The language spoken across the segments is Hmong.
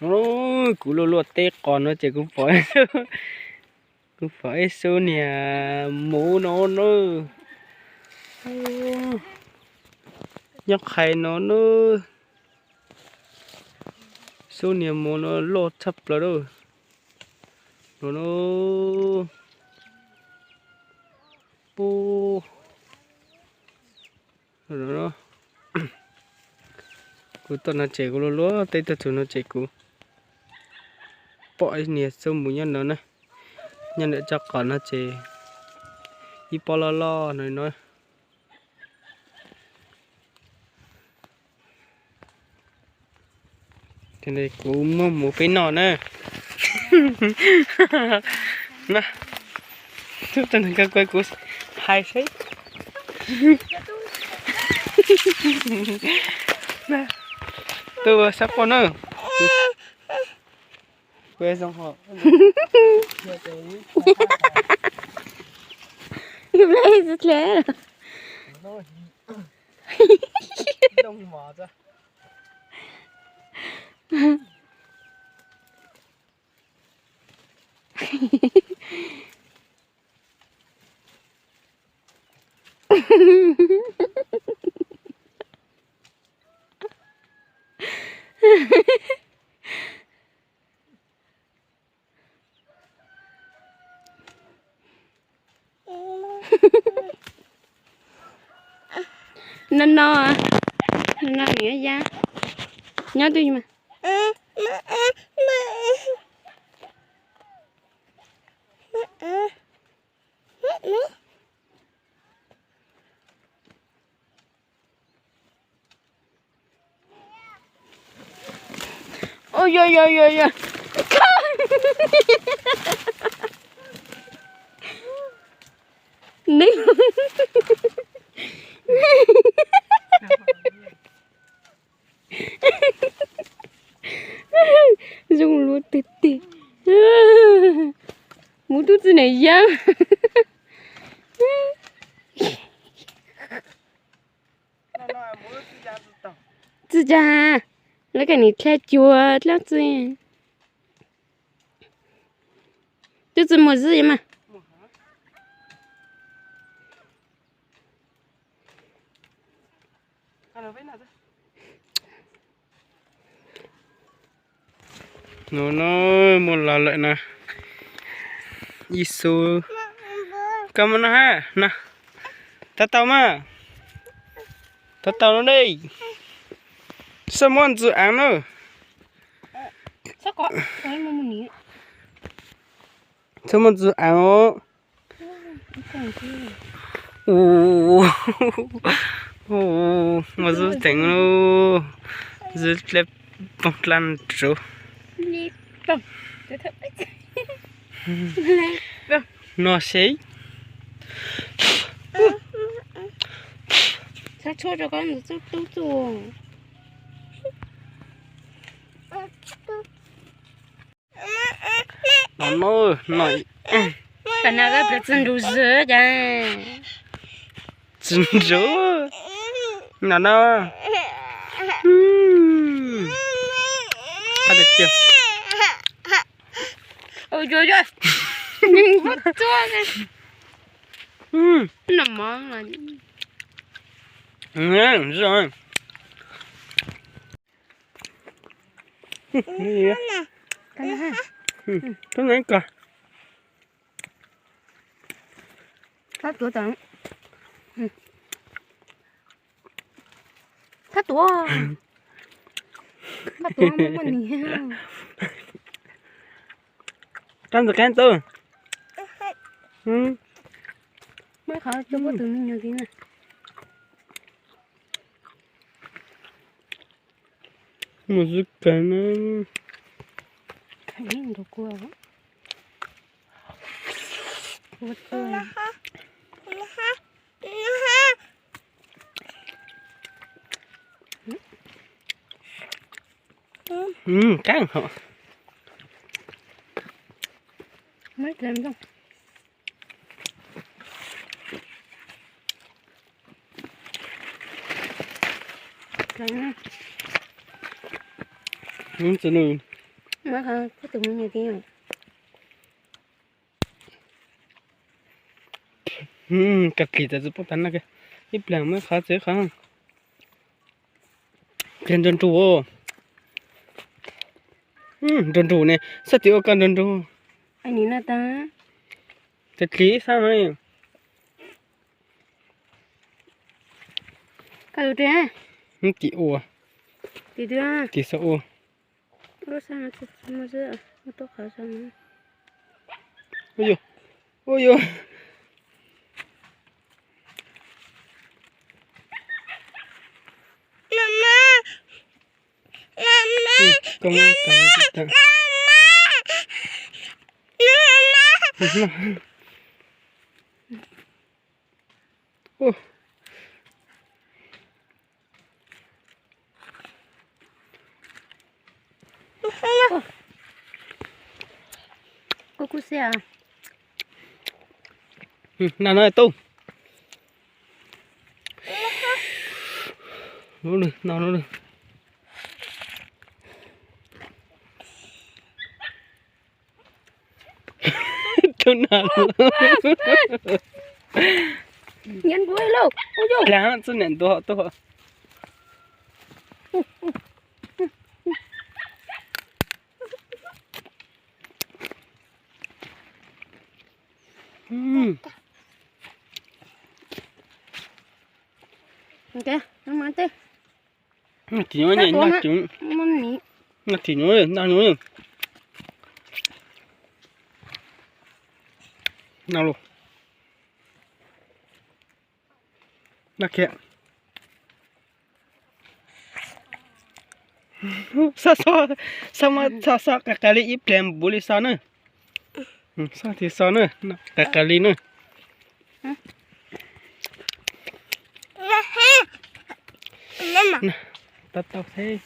Kuv luaj luaj teb qos no ces kuv pom, kuv pom ib xub niag muv no na, nyob qhais no na, xub niag muv no loj tshaj plaws lawm no na. Pub, kuv tuaj no ces kuv luaj luaj teb tuaj txug no ces kuv pom ib niag xub muv nyob no na, nyob ntawm tsob qos no ces ib pob loj loj no no. Kuv muab mus peb noj na. Tub tag nrho kuv hais seb. Tub sab poj na. No no, no no, nyob ya, nyob twj mas. Ua yog yog yog yog. Nws zoo luaj tiag tiag. Muv tub txij niam yab. Txij cag, lawv koj nim dlha cuag dlab txij. Tub txij muag zwb mas. No no, muaj los lawm no. Ib xub. Koj muab no ha, no. Tab tau mas. Tab tau no de. Xab muab ntxwv aav na. Xab muab ntxwv aav os. Muaj zwb teev lub, zwb dleb poog dlab ntsuv. No seb. No no, no. Tam no koj pliag txi nrug zwb cas. Txi nrug. No no. Qab tiag tiag. Thab tuav tau. Thab tuav. Thab tuav muaj muaj ni. Qab ntawd qab ntawd. Muaj ib qhov coj puab tus me nyuam tid na. Mus xwb kawg na. Kab hov. Hnub tsis nug, Muab qhov txhab tus me nyuam ti. Ka kis tas tsis pub tas na, ib pliag muab qhov txhab qhov. Pliag nrug nrug, nrug nrug ne, xab tis ua koj nrug nrug. Nim no tas, tas kis xab no. Tim ua, tim xab ua. Ua yog, ua yog. Kuv kuv xia. Na no tub. Lub lwg no lub lwg. Tub na. Nyeem ntuav lauj. Lag txog niam ntuav tuaj. Tim nyuj, tim nyuj, no lus. Xab, xab, xab muab xab, xab qas qas li ib pliag npuv li xab na. Xab tis xab na, qas qas li na. Tau tau xwb.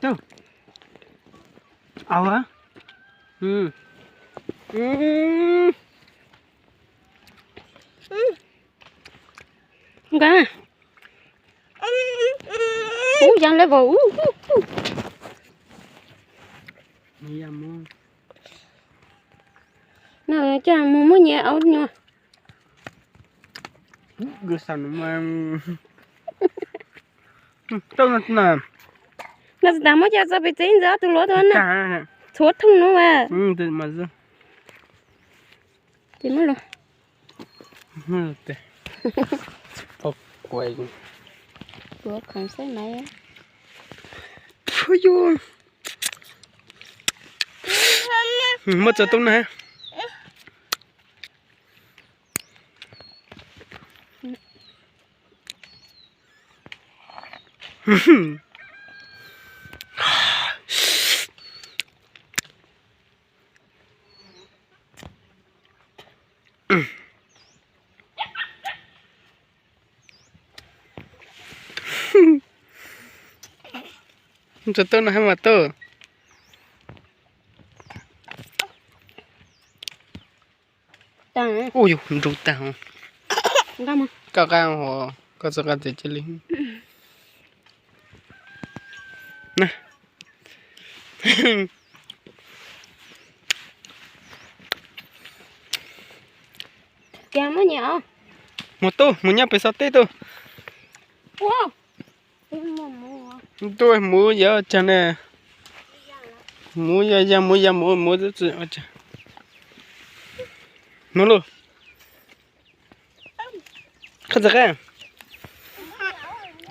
Au. Nqa. Ub, yog level ub. No coj mus muab nyiav aub nyuag. No tsis tas muab coj txog pem tsev ntxov tus luav tuaj na. Txhuav thooj no mas. Ces muab los. Tuav khoom xwb mas. Muab txog tub na. Txog tub no hab mas tub. Ua yus nrug tag. Koj nqa, koj txoj koj tes cia li. Mus tub, mus nyob pem xov teb tub. Tub, muv yog ua caag ne? Muv yog ya, muv ya, muv, muv tub tsi ua caag. Muv lug. Qhov txawm qab.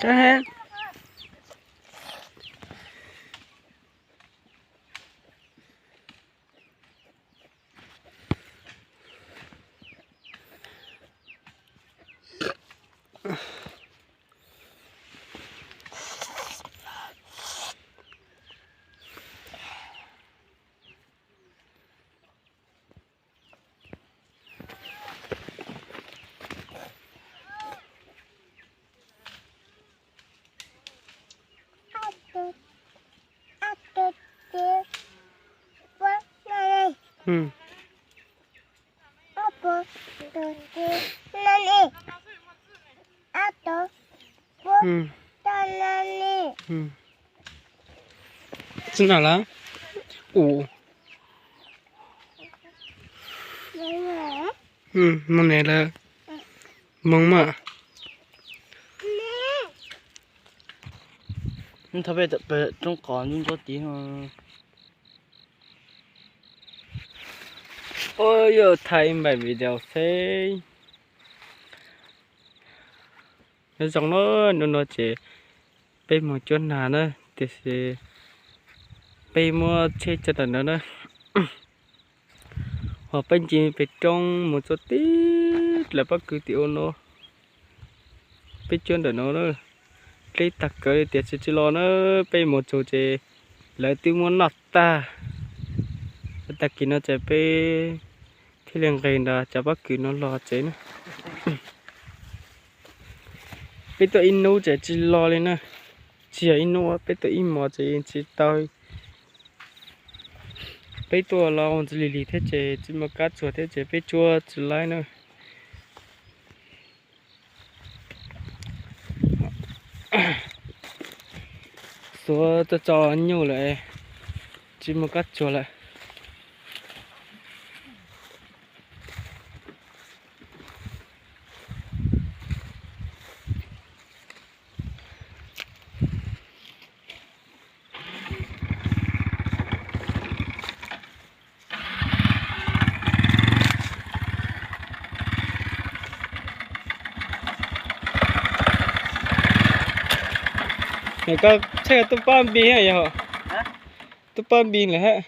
Qab hab. Txij no lawm. U. Moog ne lawm. Moog mas. Thov peb roob qos ntsuab ntsuab tid. Ua yog thaij ib npaim video xwb. Nyob zoo na, hnub no ces peb moog cuab nag na, tiam sis peb muab tsheb tso ntawm no na. Ho peb nce pem roob mus txog tib lawv pob kws tim ua no. Peb cuab ntawm no na, dleb tag kawg li tiam sis tsis los na, peb mus txog ces lawv twb muab noj tag. Tag kis no ces peb thiaj li nqes nrog cov pob kws no los tsev na. Peb tuaj ib hnub ces tsis los li na, tsis yog ib hnub, peb tuaj ib hmos ces tsis tau. Peb tuaj los ua ntxiv lig lig thiab ces tsis muaj kab tsuag thiab ces peb cuab tsis laib na. Xuav txog txog nyuj lawm, tsis muaj kab tsuag lawm. Koj tsheb tuaj pab npis yog? Tuaj pab npis lawm hab.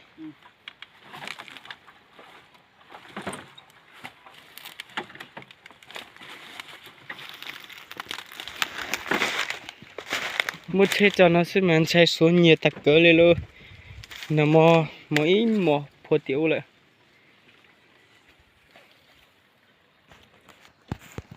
Muab tsheb tso no xwb mas ntshai suav nyias tag kawg li lauj. Nag hmo mus ib hmos puag tim ub lawm.